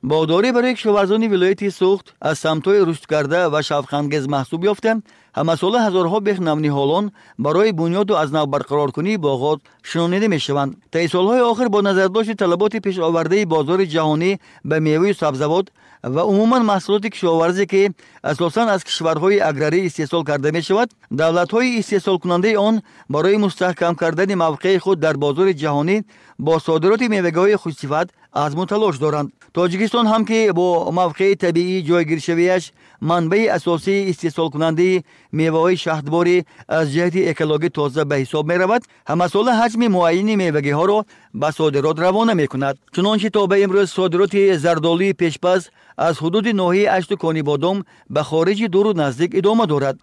Боғдорӣ барои кишоварзони вилояти Суғд аз самтҳои рушдкарда ва шавқангез маҳсуб ёфта, ҳамасола ҳазорҳо бех навниҳолон барои бунёду аз нав барқароркунии боғот шинонида мешаванд. Таи солҳои охир бо назардошти талаботи пешовардаи бозори ҷаҳонӣ ба меваю сабзавот ва умуман маҳсулоти кишоварзӣ, ки асосан аз кишварҳои аграрӣ истеҳсол карда мешавад, давлатҳои истеҳсолкунандаи он барои мустаҳкам кардани мавқеи худ дар бозори ҷаҳонӣ бо содироти мевагиҳои хушсифат азму талош доранд. Тоҷикистон ҳам, ки бо мавқеи табиии ҷойгиршавиаш манбаи асосии истеҳсолкунандаи меваҳои шаҳдборӣ аз ҷиҳати экологӣ тоза ба ҳисоб меравад, ҳамасола ҳаҷми муайяни мевагиҳоро ба содирот равона мекунад. Чунончи то ба имрӯз содироти зардолуи пешпаз аз ҳудуди ноҳияи Ашту Конибодом ба хориҷи дуру наздик идома дорад.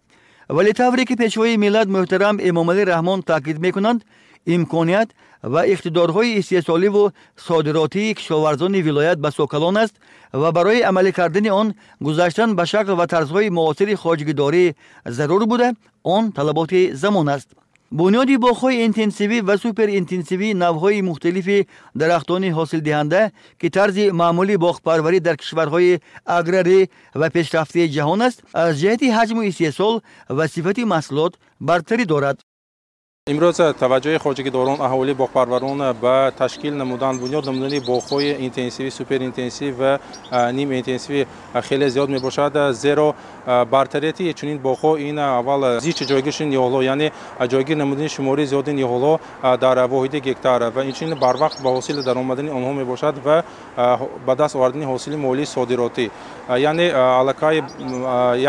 Вале тавре ки Пешвои миллат муҳтарам Эмомалӣ Раҳмон таъкид мекунанд, имконият ва иқтидорҳои истеҳсоливу содиротии кишоварзони вилоят басо калон аст ва барои амалӣ кардани он гузаштан ба шакл ва тарзҳои муосири хоҷагидорӣ зарур буда, он талаботи замон аст. Бунёди боғҳои интенсивӣ ва суперинтенсивии навъҳои мухталифи дарахтони ҳосилдиҳанда, ки тарзи маъмули боғпарварӣ дар кишварҳои аграрӣ ва пешрафтаи ҷаҳон аст, аз ҷиҳати ҳаҷму истеҳсол ва сифати маҳсулот бартарӣ дорад. Имрӯз таваҷҷӯҳи хоҷагидорон, аҳолӣ, боғпарварон ба ташкил намудан, бунёд намудани боғҳои интенсивӣ, суперинтенсивӣ ва ниминтенсивӣ хеле зиёд мебошад, зеро бартарияти чунин боғҳо ин аввал зичи ҷойгир шудани ниҳолҳо, яъне ҷойгир намудани шумораи зиёди ниҳолҳо дар воҳиди гектар ва инчунин барвақт ба ҳосил даромадани онҳо мебошад ва ба даст овардани ҳосили молии содиротӣ. Яъне аллакай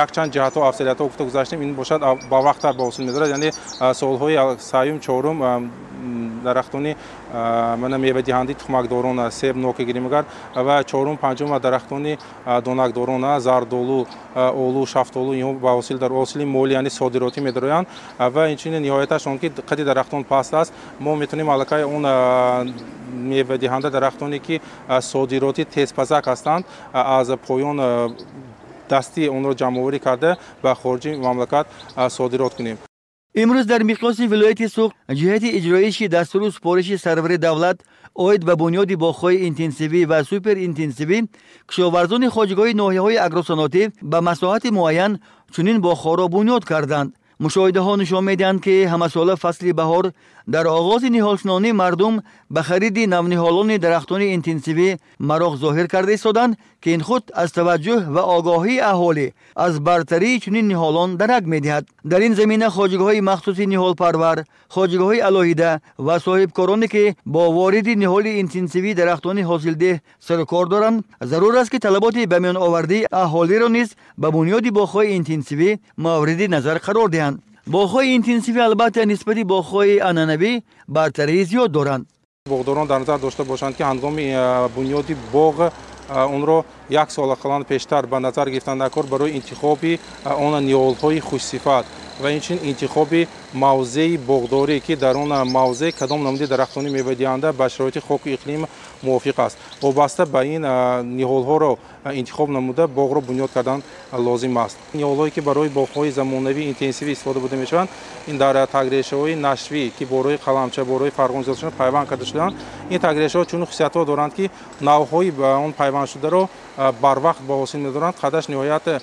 якчанд ҷиҳатҳо, афзалиятҳо гуфта гузаштем, ин бошад ба вақттар ба ҳосил медорад, яъне солҳои сеюм, чорум дарахтони мана мевадиҳандаи тухмакдорон, себ, нока гирем агар, ва чорум, панҷум дарахтони донакдорон, зардолу, олу, шафтолу, инҳо ба ҳосил дар ҳосили моли, яъне содиротӣ медароянд. Ва инчунин ниҳояташ он ки қади дарахтон паст аст, мо метавонем аллакай он мевадиҳанда дарахтоне ки содиротӣ тезпазак ҳастанд, аз поён дастии онро ҷамъоварӣ карда ба хориҷи мамлакат содирот кунем. Имрӯз дар миқёси вилояти Суғд ҷиҳати иҷроиши дастуру супориши сарвари давлат оид ба бунёди боғҳои интенсивӣ ва суперинтенсивӣ кишоварзони хоҷагиҳои ноҳияҳои агросаноатӣ ба масоҳати муайян чунин боғҳоро бунёд карданд. Мушоҳидаҳо нишон медиҳанд, ки ҳамасола фасли баҳор дар оғози ниҳолшинонӣ мардум ба хариди навниҳолони дарахтони интенсивӣ мароқ зоҳир карда истоданд, ки ин худ аз таваҷҷӯҳ ва огоҳии аҳолӣ аз бартарии чунин ниҳолон дарак медиҳад. Дар ин замина хоҷагиҳои махсуси ниҳолпарвар, хоҷагиҳои алоҳида ва соҳибкороне, ки бо вориди ниҳоли интенсивии дарахтони ҳосилдеҳ сарукор доранд, зарур аст, ки талаботи ба миён овардаи аҳолиро низ ба бунёди боғҳои интенсивӣ мавриди назар қарор диҳанд. Боғҳои интенсивӣ албатта нисбати боғҳои анъанавӣ бартарии зиёд доранд. Боғдорон дар назар дошта бошанд, ки ҳангоми бунёди боғ онро як сол ақаллан пештар ба назар гирифтан даркор барои интихоби он ниҳолҳои хушсифат ва инчунин интихоби мавзеи боғдорӣ, ки дар он мавзеъ кадом намуди дарахтони мевадиҳанда ба шароити хоку иқлим мувофиқ аст. Вобаста ба ин ниҳолҳоро интихоб намуда боғро бунёд кардан лозим аст. Ниҳолҳое ки барои боғҳои замонавии интенсивӣ истифода бурда мешаванд, ин дар тагрешаҳои нашвӣ, ки борои қаламча, борои фарғон зиёд шуданд, пайванд карда шудаанд. Ин тагрешаҳо чунин хусусиятҳо доранд, ки навъҳои ба он пайвандшударо барвақт ба ҳосил медоранд, қадаш ниҳоят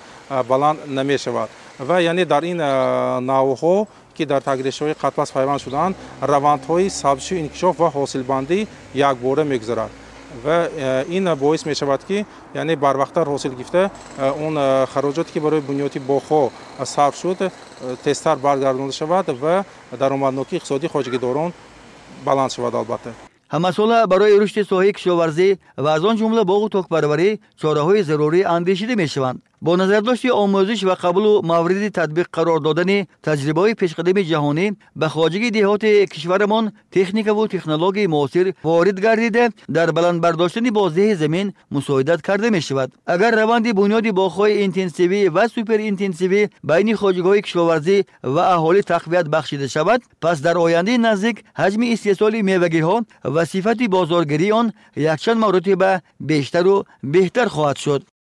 баланд намешавад. Ва яъне дар ин навъҳо, ки дар тагрешаҳои қадпаст пайванд шудаанд, равандҳои сабзишу инкишоф ва ҳосилбандӣ якбора мегузарад ва ин боис мешавад, ки яъне барвақттар ҳосил гирифта, он хароҷоте ки барои бунёди боғҳо сарф шуд, тезтар баргардонида шавад ва даромаднокии иқтисодии хоҷагидорон баланд шавад. Албатта, ҳамасола барои рушди соҳаи кишоварзӣ ва аз он ҷумла боғу токпарварӣ чораҳои зарурӣ андешида мешаванд. Бо назардошти омӯзиш ва қабулу мавриди татбиқ қарор додани таҷрибаҳои пешқадами ҷаҳонӣ ба хоҷагии деҳоти кишварамон техникаву технологияи муосир ворид гардида, дар баланд бардоштани боздиҳи замин мусоидат карда мешавад. Агар раванди бунёди боғҳои интенсивӣ ва суперинтенсивӣ байни хоҷагиҳои кишоварзӣ ва аҳолӣ тақвият бахшида шавад, пас дар ояндаи наздик ҳаҷми истеҳсоли мевагиҳо ва сифати бозоргирии он якчанд маротиба бештару беҳтар хоҳад шуд.